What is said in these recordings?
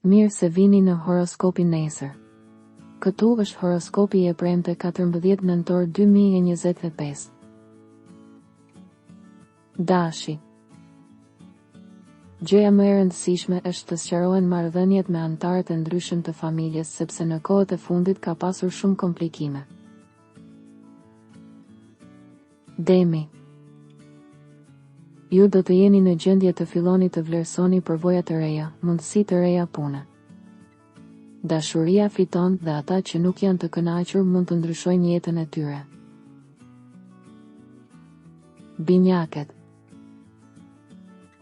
Mirë se vini në horoskopin nesër. Këtu është horoskopi i e premte 14 nëntor 2025. Dashi. Gjëja më e rëndësishme është të sqarohen marrëdhëniet me anëtarët e ndryshëm të familjes sepse në kohët e fundit ka pasur shumë komplikime. Demi. Ju do të jeni në gjendje të filloni të vlerësoni përvoja të reja, mundësi të reja pune. Dashuria fiton dhe ata që nuk janë të kënaqur mund të ndryshojnë jetën e tyre. Binjaket.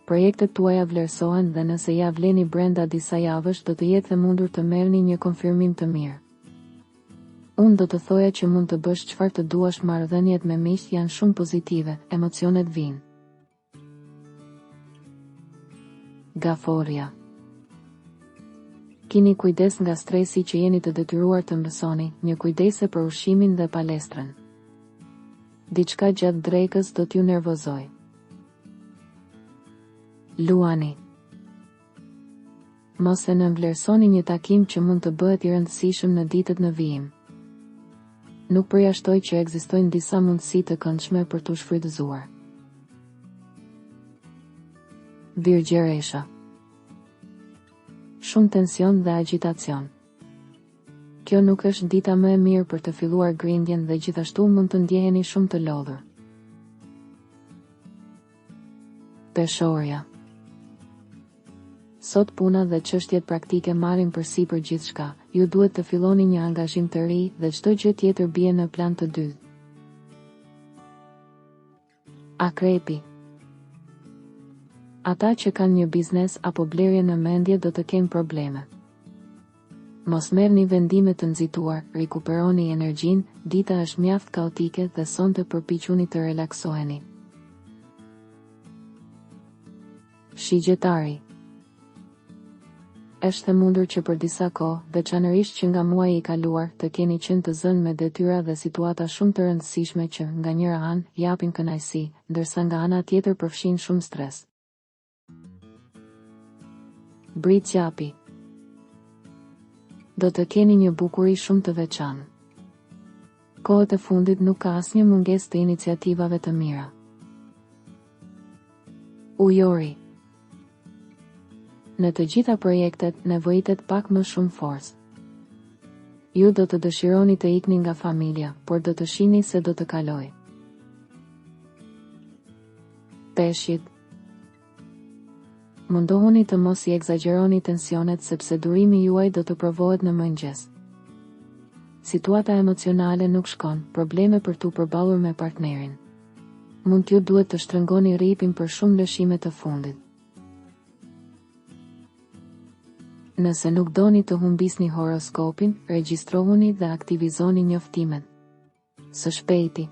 Projektet tuaja vlerësohen dhe nëse ia vleni brenda disa javësh do të jetë e mundur të merrni një konfirmim të mirë. Unë do të thoja që mund të bësh çfarë të duash marrëdhëniet me miqtë janë shumë pozitive, emocionet vijnë. Gaforrja. Kini kujdes nga stresi që jeni të detyruar të mësoni, një kujdese për ushqimin dhe palestrën. Diçka gjatë drekës do t'ju nervozojë. Luani. Mos e nënvlerësoni një takim që mund të bëhet i rëndësishëm në ditët në vijim. Nuk përjashtoj që ekzistojnë disa mundësi të këndshme për t'u shfrytëzuar. Virgjëresha. Shumë tension dhe agjitacion. Kjo nuk është dita më e mirë për të filluar grindjen dhe gjithashtu mund të ndjeheni shumë të lodhur. Peshorja. Sot puna dhe çështjet praktike marrin përsipër gjithçka, ju duhet të filloni një angazhim të ri dhe çdo gjë tjetër bie në plan të dytë. Akrepi. Ata që kanë një biznes apo blerje në mendje do të kenë probleme. Mos merrni vendime të nxituar, rikuperoni energjinë, dita është mjaft kaotike dhe sonte përpiquni të relaksoheni. Shigjetari. Është e mundur që për disa kohë, veçanërisht që nga muaji i kaluar, të keni qenë të zënë me detyra dhe situata shumë të rëndësishme që, nga njëra anë, japin kënaqësi, ndërsa nga ana tjetër përfshijnë shumë stres. Bricjapi. Do të keni një bukuri shumë të veçantë. Kohët e fundit nuk ka asnjë mungesë të iniciativave të mira. Ujori. Në të gjitha projektet nevojitet pak më shumë forcë. Ju do të dëshironi të ikni nga familja, por do të shihni se do të kalojë. Peshqit. Mundohuni të mos i ekzagjeroni tensionet sepse durimi juaj do të provohet në mëngjes. Situata emocionale nuk shkon, probleme për t'u përballur me partnerin. Mund t'ju duhet të shtrëngoni rripin për shumë lëshime të fundit. Nëse nuk doni të humbisni horoskopin, regjistrohuni dhe aktivizoni njoftimet. Së shpejti.